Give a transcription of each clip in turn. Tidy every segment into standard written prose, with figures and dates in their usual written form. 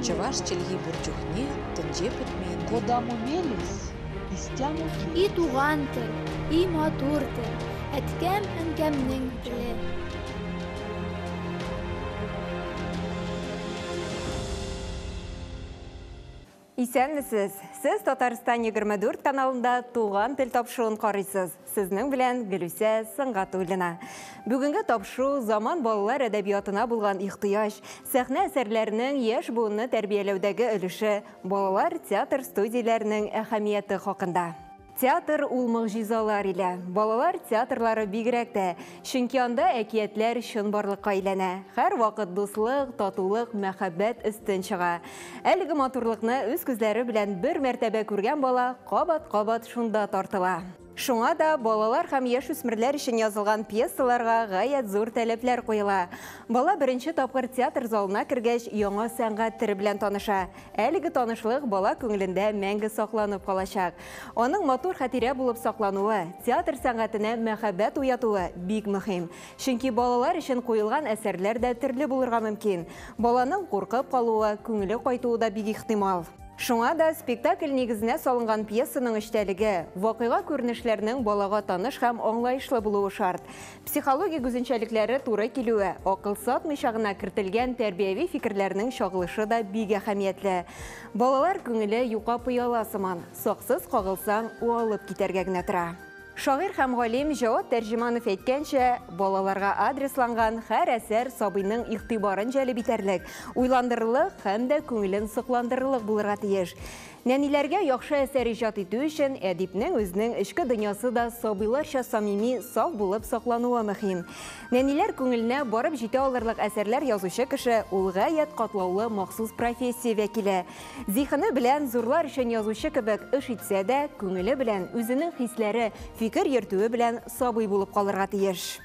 Чӑваш чӗлхи пур чухне тӗнче пӗтмен. Кодамо мелесь, истямо И туган тел, и матур тел, әткәм-әнкәмнең теле. Исәнмесез! Сез Татарстан 24 каналында Туган тел тапшыруын карыйсыз. Сезнең белән Гөлүсә Сөнгатуллина. Бүгенге тапшыру заман балалар әдәбиятына булган ихтыяҗ, сәхнә әсәрләренең яшь буынны тәрбияләүдәге өлеше, балалар театр студияләренең әһәмияте хакында. Театр ул могҗизалар иле. Балалар театрлары бигрәк тә. Чөнки анда әкиятләр чынбарлыкка әйләнә. Һәрвакыт дуслык, татулык, мәхәббәт өстен чыга. Әлеге матурлыкны үз күзләре белән бер мәртәбә күргән бала кабат-кабат шунда тартыла. Шуңа да балалар һәм яшүсмерләр өчен язылган пьесаларга гаять зур таләпләр куела. Бала беренче тапкыр театр залына кергәч, яңа сәнгать төре белән таныша. Әлеге танышлык бала күңелендә мәңге сакланып калачак. Аның матур хатирә булып саклануы, театр сәнгатенә мәхәббәт уятуы бик мөһим. Чөнки балалар өчен куелган әсәрләр дә төрле булырга мөмкин. Баланың куркып калуы, күңеле кайтуы да бик ихтимал. Шуңа да спектакль нигезенә салынган пьесаның эчтәлеге, вакыйга күренешләренең балага таныш һәм аңлаешлы булуы шарт. Психологик үзенчәлекләре туры килүе, акыл сатмыйча гына кертелгән тәрбияви фикерләрнең чагылышы да бик әһәмиятле. Балалар күңеле юка пыяла сыман, саксыз кагылсаң, уалып китәргә генә тора. Шагыйрь һәм галим Җават Тәрҗеманов әйткәнчә, балаларга адресланган һәр әсәр сабыйның игътибарын җәлеп итәрлек, уйландырырлык һәм дә күңелен сокландырырлык булырга тиеш. Нәниләргә яхшы әсәр иҗат итү өчен әдипнең үзенең эчке дөньясы да сабыйларча самими, саф булып саклануы мөһим. Нәниләр күңеленә барып җитә алырлык әсәрләр язучы кеше ул гаять катлаулы махсус профессия вәкиле. Зиһене белән зурлар өчен язучы кебек эш итсә дә, күңеле белән, үзенең хисләре, фикер йөртүе белән сабый булып калырга тиеш.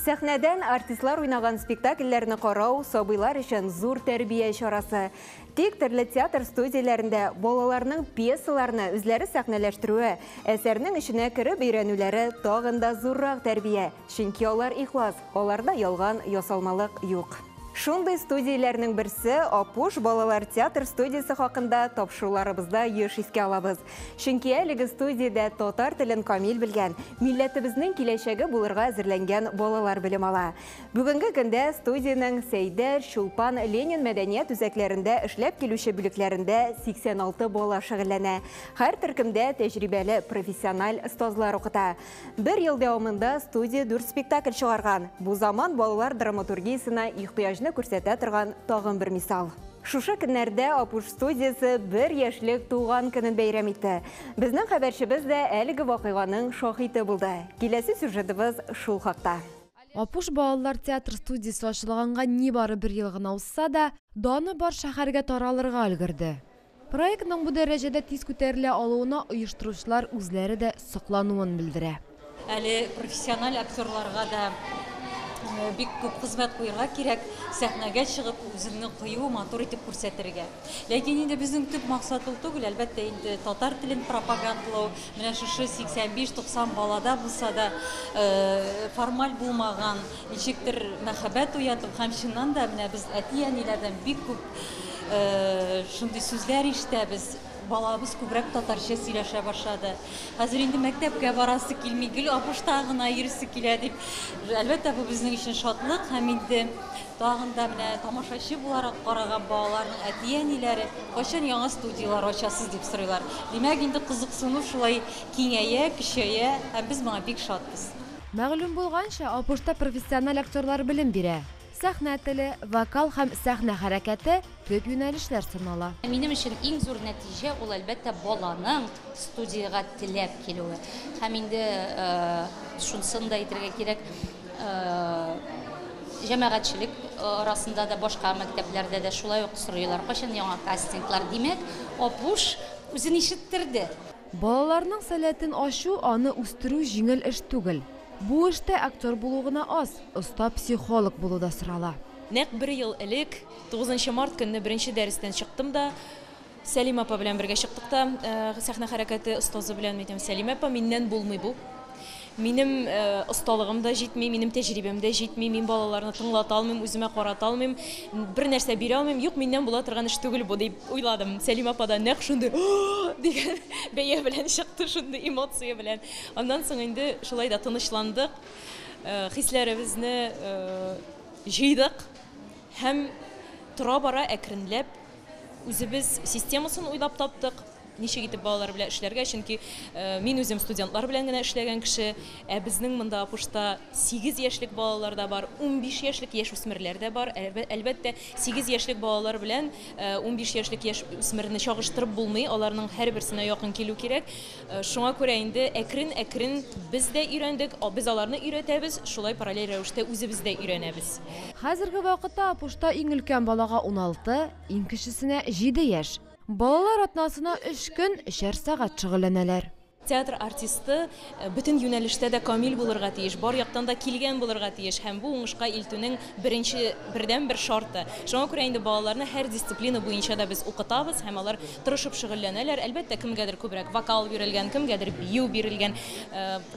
Сәхнәдән артистлар уйнаган спектакльләрне карау сабыйлар өчен зур тәрбия чарасы. Тик төрле театр студияләрендә балаларның пьесаларны үзләре сәхнәләштерүе, әсәрнең эченә кереп өйрәнүләре тагын да зуррак тәрбия. Чөнки алар ихлас, аларда ялган, ясалмалык юк. Шундый студияләрнең берсе Апуш балалар театр студиясе хакында тапшыруларыбызда еш искә алабыз. Чөнки әлеге студиядә татар телен камил белгән, милләтебезнең киләчәге булырга әзерләнгән балалар белем ала. Бүгенге көндә студиянең Сәйдәш, Чулпан, Ленин мәдәният үзәкләрендә эшләп килүче бүлекләрендә 86 бала шөгыльләнә. Һәр төркемдә тәҗрибәле профессиональ остазлар укыта. Бер ел дәвамында студия 4 спектакль чыгарган. Бу заман балалар драматургиясенә ихтыяҗны күрсәтә торган тагын бер мисал. Шушы көннәрдә Апуш студиясе бер яшьлек туган көнен бәйрәм итте. Безнең хәбәрчебез дә әлеге вакыйганың шаһиты булды. Киләсе сюжетыбыз шул хакта. Апуш балалар театр студиясе ачылганга нибары бер ел гына узса да, даны бар шәһәргә таралырга өлгерде. Проектның бу дәрәҗәдә тиз күтәрелә алуына оештыручылар үзләре дә соклануын белдерә. Әле профессиональ актерларга да бик күп хезмәт куярга кирәк, сәхнәгә чыгып үзеңне кыю, матур итеп күрсәтергә. Ләкин инде безнең төп максат ул түгел, әлбәттә инде татар телен пропагандалау, менә шушы 85-90 балада булса да формаль булмаган ничектер мәхәббәт уяту һәм чыннан да менә без әти-әниләрдән бик күп шундый сүзләр ишетәбез. Балабыз күбрәк татарча сөйләшә башлады. Хәзер инде мәктәпкә барасы килми, гел Апушта гына йөрисе килә дип. Әлбәттә, бу безнең өчен шатлык һәм инде тагын да менә тамашачы буларак караган балаларның әти-әниләре кайчан яңа студияләр ачасыз дип сорыйлар. Димәк, инде кызыксыну шулай киңәя, көчәя һәм без моңа бик шатбыз. Мәгълүм булганча, Апушта профессиональ актерлар белем бирә. Сәхнә теле, вокал һәм сәхнә хәрәкәте төп юнәлешләр санала. Минем өчен иң зур нәтиҗә ул, әлбәттә, баланың студиягә теләп килүе. Һәм инде шунысын да әйтергә кирәк, җәмәгатьчелек арасында да, башка мәктәпләрдә дә шулай ук сорыйлар, кайчан яңа кастинглар. Димәк, Апуш үзен ишеттерде. Балаларның сәләтен ачу, аны үстерү җиңел эш түгел. Бу эштә актер булу гына аз, оста психолог булу да сорала. Нәкъ бер ел элек, 9 март көнне беренче дәрестән чыктым да, Сәлимә апа белән бергә чыктык та, сәхнә хәрәкәте остазы белән, әйтәм, Сәлимә апа, миннән булмый бу. Минем осталыгым да җитми, минем тәҗрибәм дә җитми, мин балаларны тыңлата алмыйм, үземә карата алмыйм, бер нәрсә бирә алмыйм, юк, миннән була торган эш түгел бу дип уйладым. Сәлимә апа да нәкъ шундый дигән бәя белән чыкты, шундый эмоция белән. Аннан соң инде шулай да тынычландык, хисләребезне җыйдык һәм тора-бара әкренләп үзебез системасын уйлап таптык. Ничек итеп балалар белән эшләргә, чөнки мин үзем студентлар белән генә эшләгән кеше, ә безнең монда Апушта 8 яшьлек балалар да бар, 15 яшьлек яшүсмерләр дә бар. Әлбәттә, 8 яшьлек балалар белән 15 яшьлек яшүсмерне чагыштырып булмый, аларның һәрберсенә якын килү кирәк. Шуңа күрә инде әкрен-әкрен без дә өйрәндек, без аларны өйрәтәбез, шулай параллель рәвештә үзебез дә өйрәнәбез. Хәзерге вакытта Апушта иң өлкән балага 16, иң кечесенә 7 яшь. Балалар атнасына 3 көн 3 сәгать шөгыльләнәләр. Театр артисты бөтен юнәлештә дә камил булырга тиеш, бар яктан да килгән булырга тиеш һәм бу уңышка илтүнең беренче бердәнбер шарты. Шуңа күрә инде балаларны һәр дисциплина буенча да без укытабыз һәм алар тырышып шөгыльләнәләр. Әлбәттә, кемгәдер күбрәк вокал бирелгән, кемгәдер бию бирелгән.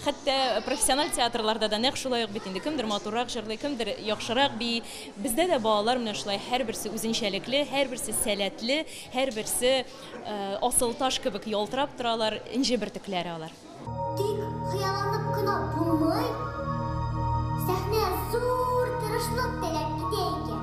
Хәтта профессиональ театрларда да нәкъ шулай ук бит инде, кемдер матуррак җырлый, кемдер яхшырак бии. Бездә дә балалар менә шулай һәрберсе үзенчәлекле, һәрберсе сәләтле, һәрберсе асыл таш кебек ялтырап торалар, энҗе бөртекләре алар. Тик хыялланып кына булмый. Сәхнә зур тырышлык таләп итә икән.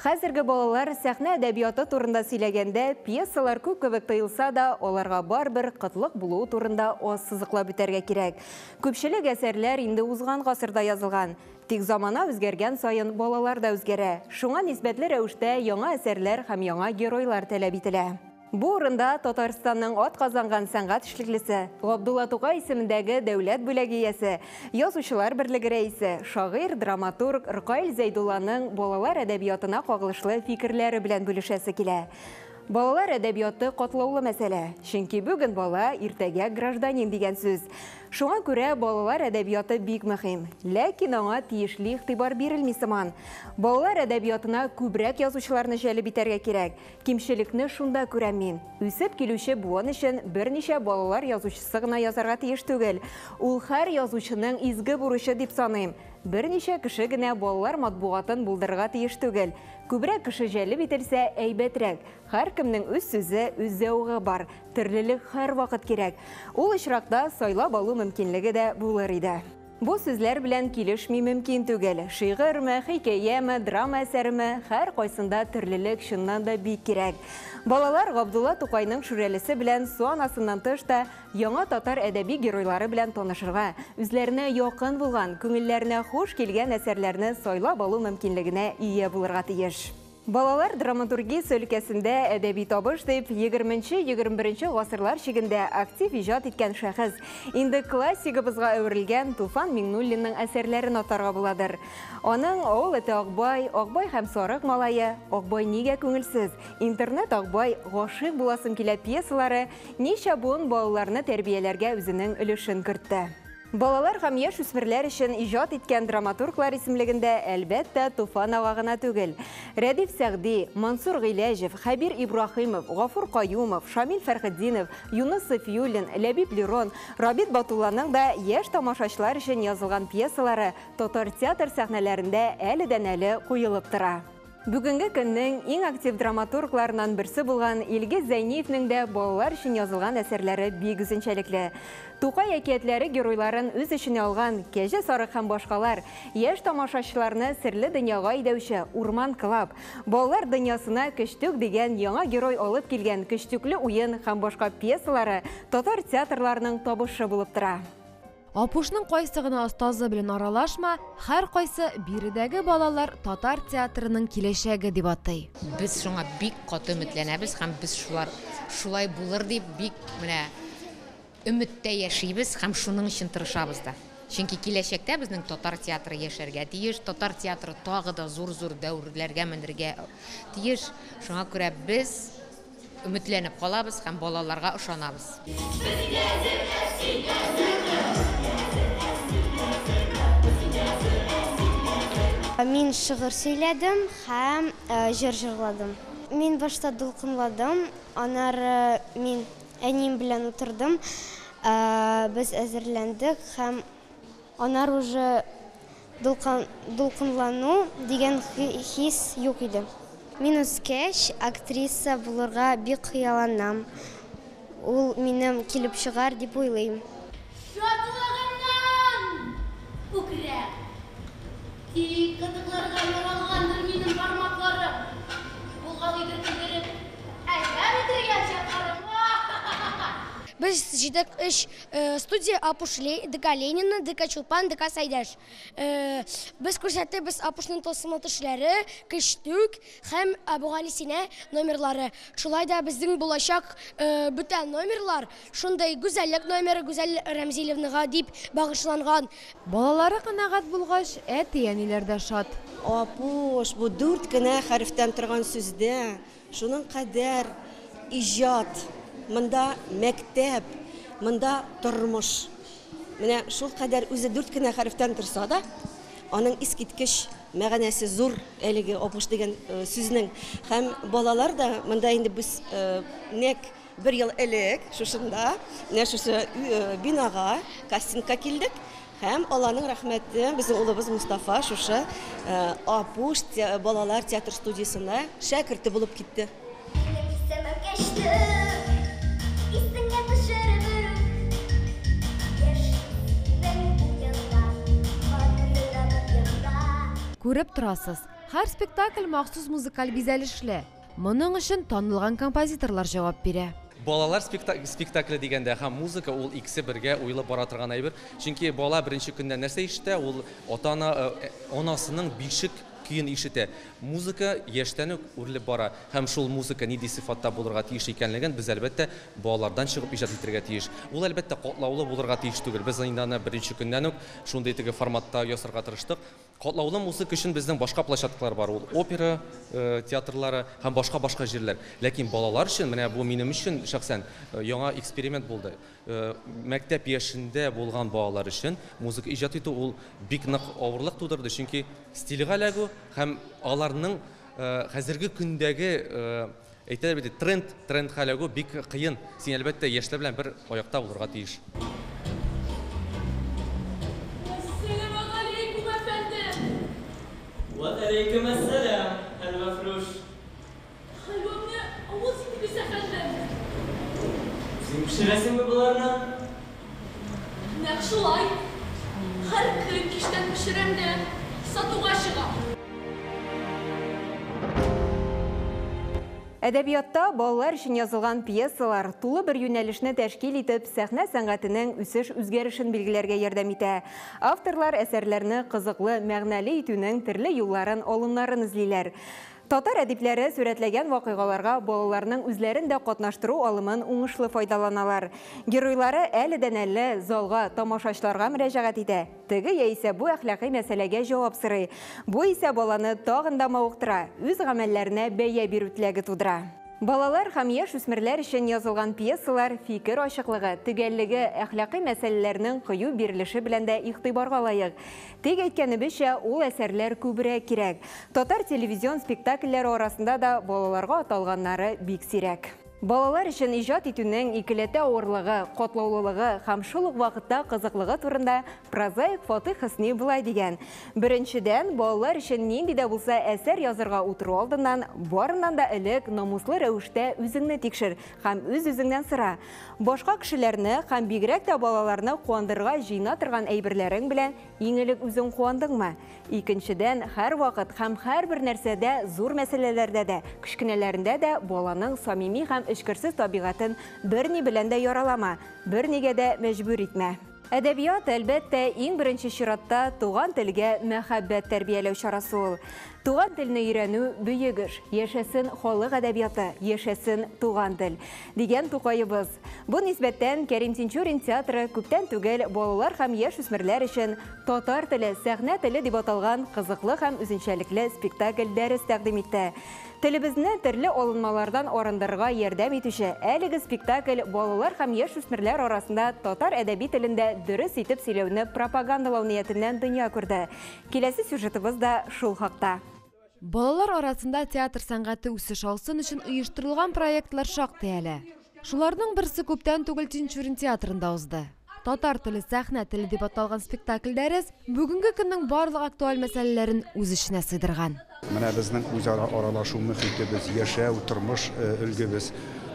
Хәзерге балалар сәхнә әдәбияты турында сөйләгәндә, пьесалар күп кебек тоелса да, аларга барыбер кытлык булуы турында ассызыклап үтәргә кирәк. Күпчелек әсәрләр инде узган гасырда язылган. Тик замана үзгәргән саен балалар да үзгәрә. Шуңа нисбәтле рәвештә яңа әсәрләр һәм яңа геройлар таләп ителә. Бу урында Татарстанның атказанган сәнгать эшлеклесе, Габдулла Тукай исемендәге дәүләт бүләге иясе, Язучылар берлеге рәисе, шагыйрь, драматург Ркаил Зәйдулланың балалар әдәбиятына кагылышлы фикерләре белән бүлешәсе килә. Балалар әдәбияты катлаулы мәсьәлә, чөнки бүген бала, иртәгә гражданин дигән сүз. Шуңа күрә балалар әдәбияты бик мөһим, ләкин аңа тиешле игътибар бирелми сыман. Балалар әдәбиятына күбрәк язучыларны җәлеп итәргә кирәк. Кимчелекне шунда күрәм мин. Үсеп килүче буын өчен берничә балалар язучысы гына язарга тиеш түгел. Ул һәр язучының изге бурычы дип саныйм. Берничә кеше генә балалар матбугатын булдырырга тиеш түгел. Күбрәк кеше җәлеп ителсә, әйбәтрәк. Һәркемнең үз сүзе, үз зәвыгы бар. Төрлелек һәрвакыт кирәк. Ул очракта сайлап алу мөмкинлеге дә булыр иде. Бу сүзләр белән килешми мөмкин түгел. Шигырьме, хикәяме, драма әсәреме, һәр кайсында төрлелек чыннан да бик кирәк. Балалар Габдулла Тукайның Шүрәлесе белән Су анасыннан тыш та яңа татар әдәби геройлары белән танышырга, үзләренә якын булган, күңелләренә хуш килгән әсәрләрне сайлап алу мөмкинлегенә ия булырга тиеш. Балалар драматургиясе өлкәсендә әдәби табыш дип 20-21 гасырлар чигендә актив иҗат иткән шәхес, инде классигыбызга әверелгән Туфан Миңнуллинның әсәрләрен атарга буладыр. Аның Авыл эте Акбай, Акбай һәм Сарык малае, Акбай нигә күңелсез, Интернет Акбай, Гашыйк буласым килә пьесалары ничә буын балаларны тәрбияләргә үзенең өлешен кертте. Балалар һәм яшь үсмерләр өчен иҗат иткән драматурглар исемлегендә әлбәттә Туфан ага гына түгел. Рәдиф Сәгъди, Мансур Гыйләҗев, Хәбир Ибраһимов, Гафур Каюмов, Шамил Фәрхетдинов, Юныс Сафиуллин, Ләбиб Лерон, Рабит Батулланың да яшь тамашачылар өчен язылган пьесалары татар театр сәхнәләрендә әледән-әле куелып тора. Бүгенге көннең иң актив драматургларыннан берсе булган Илгиз Зәйниевнең дә балалар өчен язылган әсәрләре бик үзенчәлекле. Тукай әкиятләре геройларын үз эченә алган Кәҗә, Сарык һәм башкалар, яшь тамашачыларны серле дөньяга әйдәүче Урман Клаб, балалар дөньясына Көчтүк дигән яңа герой алып килгән Көчтүкле уен һәм башка пьесалары татар театрларының табышы булып тора. Апушның кайсы гына остазы белән аралашма, һәр кайсы биредәге балалар татар театрының киләчәге дип атый. Без шуңа бик каты өметләнәбез һәм без шулай булыр дип бик менә өметтә яшибез һәм шуның өчен тырышабыз да. Чөнки киләчәктә безнең татар театры яшәргә тиеш, татар театры тагы да зур-зур дәверләргә менергә тиеш. Шуңа күрә без өметләнеп калабыз һәм балаларга ышанабыз. Мин шигырь сөйләдем һәм җыр җырладым. Мин башта дулкынладым, аннары мин Әнием белән утырдым. Без әзерләндек һәм анар уже дулкынлану дигән хис юк иде. Мин үскәч актриса булырга бик хыялланам. Ул минем килеп чыгар дип уйлыйм. Шатлыгымнан үкерәм. Тик кытыкларга яралгандыр минем бармакларым. Булгалыйдыр көлдереп, әллә бетергән чакларым. Без җыйдык өч студия Апуш, ДК Ленина, ДК Чулпан, ДК Сәйдәш. Без күрсәтәбез Апушның тылсымлы төшләре, Кечтүк һәм Әбүгалисина номерлары. Шулай да безнең булачак бүтән номерлар шундый гүзәллек номеры Гүзәл Рәмзилевнага дип багышланган. Балалары канәгать булгач, әти-әниләр дә шат. Апуш, бу дүрт кенә хәрефтән торган сүздә шуның кадәр иҗат, монда мәктәп, монда тормыш. Менә шул кадәр үзе дүрт кенә хәрефтән торса да, аның искиткеч мәгънәсе зур әлеге Апуш дигән сүзнең. Һәм балалар да монда инде без нәкъ бер ел элек шушында, менә шушы бинага кастингка килдек. Һәм Алланың рәхмәте, безнең улыбыз Мустафа шушы Апуш балалар театр студиясенә шәкерте булып китте. Минем исемем Кәчтүк, исеңә төшер берүк. Яшьлек уенда, матурланып елда. Күреп торасыз, һәр спектакль махсус музыкаль бизәлешле. Моның өчен танылган композиторлар җавап бирә. Балалар спектакле дигәндә һәм музыка ул икесе бергә уелып бара торган әйбер. Чөнки бала беренче көннән нәрсә ишетә? Ул ата-ана, анасының бишек көен ишетә. Музыка яшьтән үк үрелеп бара һәм шул музыка нинди сыйфатта булырга тиеш икәнлеген без әлбәттә балалардан чыгып иҗат итәргә тиеш. Ул әлбәттә катлаулы булырга тиеш түгел. Без инде аны беренче көннән үк шундый теге форматта ясарга тырыштык. Катлаулы музыка өчен безнең башка площадкалар бар. Ул опера театрлары һәм башка-башка җирләр. Ләкин балалар өчен, менә бу минем өчен шәхсән яңа эксперимент булды. Мәктәп яшендә булган балалар өчен музыка иҗат итү ул бик нык авырлык тудырды, чөнки стильгә эләгү һәм аларның хәзерге көндәге әйтәләр бит, тренд, трендка эләгү бик кыен. Син әлбәттә яшьләр белән бер аякта булырга тиеш. Әссәламегаләйкүм, әфәндем. Вә аләйкүм әссәлам, хәлвәфрүш. Хәлвәмне авыз итегез, әфәндем. Үзең пешерәсеңме боларны? Нәкъ шулай. Һәр көн кичтән пешерәм дә сатуга чыгам. Әдәбиятта балалар өчен язылган пьесалар тулы бер юнәлешне тәшкил итеп, сәхнә сәнгатенең үсеш үзгәрешен билгеләргә ярдәм итә. Авторлар әсәрләрне кызыклы, мәгънәле итүнең төрле юлларын, алымнарын эзлиләр. Татар әдипләре сурәтләгән вакыйгаларга балаларның үзләрен дә катнаштыру алымын уңышлы файдаланалар. Геройлары әледән-әле залга, тамашачыларга мөрәҗәгать итә. Теге яисә бу әхлакый мәсьәләгә җавап сорый. Бу исә баланы тагын да мавыктыра, үз гамәлләренә бәя бирү теләге тудыра. Балалар һәм яшь үсмерләр өчен язылган пьесалар фикер ачыклыгы, төгәллеге, әхлакый мәсьәләләрнең кыю бирелеше белән дә игътибарга лаек. Тик әйткәнебезчә, ул әсәрләр күбрәк кирәк. Татар телевизион спектакльләре арасында да балаларга аталганнары бик сирәк. Балалар өчен иҗат итүнең икеләтә авырлыгы, катлаулылыгы һәм шул ук вакытта кызыклыгы турында прозаик Фатыйх Хөсни болай дигән. Беренчедән, балалар өчен нинди дә булса әсәр язырга утыру алдыннан барыннан да элек намуслы рәвештә үзеңне тикшер һәм үз-үзеңнән сора. Башка кешеләрне һәм бигрәк тә балаларны куандырырга җыена торган әйберләрең белән иң элек үзең куандыңмы? Икенчедән, һәрвакыт һәм һәрбер нәрсәдә, зур мәсьәләләрдә дә, кечкенәләрендә дә баланың самими һәм эчкерсез табигатен берни белән дә яралама, бернигә дә мәҗбүр итмә. Әдәбият, әлбәттә, иң беренче чиратта туган телгә мәхәббәт тәрбияләү чарасы ул. Туган телне өйрәнү бөек эш. Яшәсен халык әдәбияты, яшәсен туган тел, дигән Тукаебыз. Бу нисбәттән Кәрим Тинчурин театры күптән түгел балалар һәм яшь үсмерләр өчен Татар теле, сәхнә теле дип аталган кызыклы һәм үзенчәлекле спектакль дәрес тәкъдим итте. Телебезне төрле алынмалардан арындырырга ярдәм итүче әлеге спектакль балалар һәм яшь үсмерләр арасында татар әдәби телендә дөрес итеп сөйләүне пропагандалау ниятеннән дөнья күрде. Киләсе сюжетыбыз да шул хакта. Балалар арасында театр сәнгате үсеш алсын өчен оештырылган проектлар шактый әле. Шуларның берсе күптән түгел Тинчурин театрында узды. Татар теле сәхнә теле дип аталган спектакль дәрес бүгенге көннең барлык актуаль мәсьәләләрен үз эченә сыйдырган. Менә безнең үзара аралашу мөхитебез, яшәү, тормыш өлгебез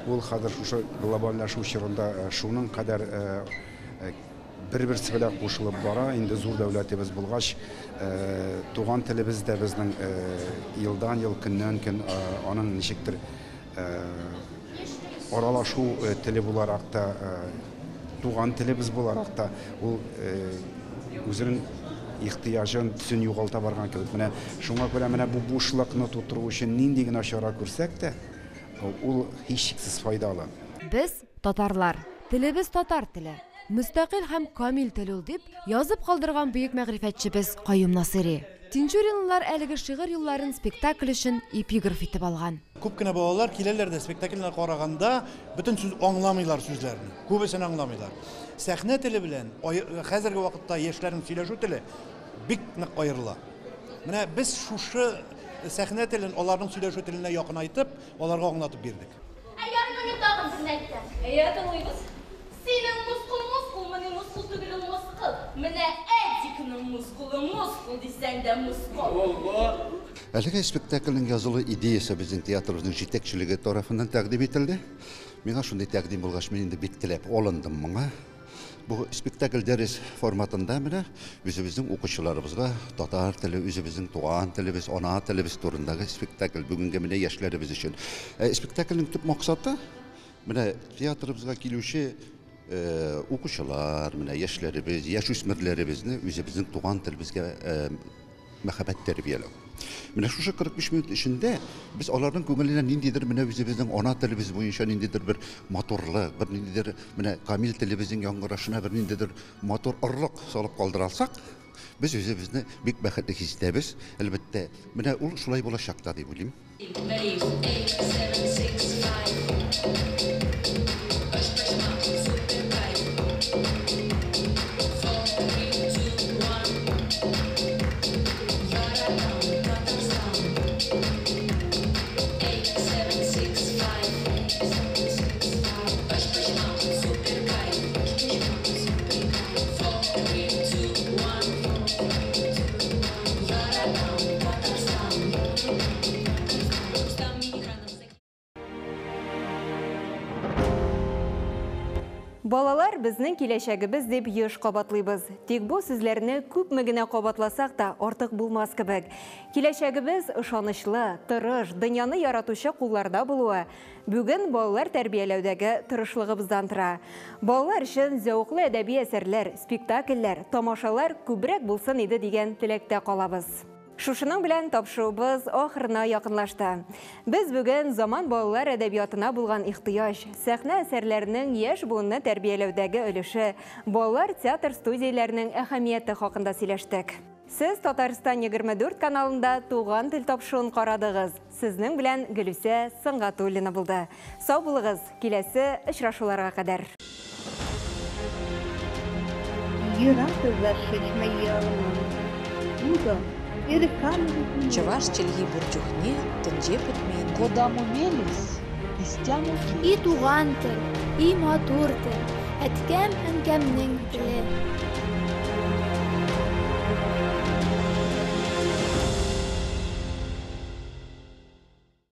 ул хәзер шушы глобальләшү чорында шуның кадәр бер-берсе белән кушылып бара. Инде зур дәүләтебез булгач, туган телебез дә безнең елдан-ел, көннән-көн аның ничектер аралашу теле буларак та, туган телебез буларак та ул үзенең ихтыяҗын, төсен югалта барган кебек. Менә шуңа күрә менә бу бушлыкны тутыру өчен нинди генә чара күрсәк тә, ул һичшиксез файдалы. Без татарлар. Телебез татар теле. Мөстәкыйль һәм камил тел ул дип язып калдырган бөек мәгърифәтчебез Каюм Насыйри. Тинчуринлылар әлеге шигырь юлларын спектакль өчен эпиграф итеп алган. Күп кенә балалар киләләр дә спектакльне караганда бөтен сүз аңламыйлар сүзләрне. Күбесен аңламыйлар. Сәхнә теле белән хәзерге вакытта яшьләрнең сөйләшү теле бик нык аерыла. Менә без шушы сәхнә телен аларның сөйләшү теленә якынайтып, аларга аңлатып бирдек. Ә ярый мин тагын берне әйтәм. Әйе, тыңлыйбыз. Синең мускул мускул, менә мускул түгел ул мускул. Менә Эдикның мускулы мускул дисәң дә мускул. Әлеге спектакльнең язылу идеясы безнең театрыбызның җитәкчелеге тарафыннан тәкъдим ителде. Миңа шундый тәкъдим булгач, мин инде бик теләп алындым моңа. Бу спектакль дәрес форматында менә үзебезнең укучыларыбызга татар теле, үзебезнең туган телебез, ана телебез турындагы спектакль бүгенге менә яшьләребез өчен. Спектакльнең төп максаты менә театрыбызга килүче укучылар, менә яшьләребез, яшүсмерләребезне үзебезнең туган телебезгә мәхәббәт тәрбияләү. Менә шушы 45 минут эчендә без аларның күңеленә ниндидер менә үзебезнең ана телебез буенча ниндидер бер матурлык, бер ниндидер менә камил телебезнең яңгырашына бер ниндидер матур орлык салып калдыра алсак, без үзебезне бик бәхетле хис итәбез. Әлбәттә, менә ул шулай булачак та дип уйлыйм. Балалар безнең киләчәгебез дип еш кабатлыйбыз. Тик бу сүзләрне күпме генә кабатласак та артык булмас кебек. Киләчәгебез ышанычлы, тырыш, дөньяны яратучы кулларда булуы бүген балалар тәрбияләүдәге тырышлыгыбыздан тора. Балалар өчен зәвыклы әдәби әсәрләр, спектакльләр, тамашалар күбрәк булсын иде дигән теләктә калабыз. Шушының белән тапшыруыбыз ахырына якынлашты. Без бүген заман балалар әдәбиятына булган ихтыяҗ, сәхнә әсәрләренең яшь буынны тәрбияләүдәге өлеше, балалар театр студияләренең әһәмияте хакында сөйләштек. Сез Татарстан 24 каналында Туган тел тапшыруын карадыгыз. Сезнең белән Гөлүсә Сөнгатуллина булды. Сау булыгыз, киләсе очрашуларга кадәр. Чӑваш чӗлхи пур чухне тӗнче пӗтмен. Кодамо мелесь, истямо И туган тел, и матур тел, әткәм-әнкәмнең теле.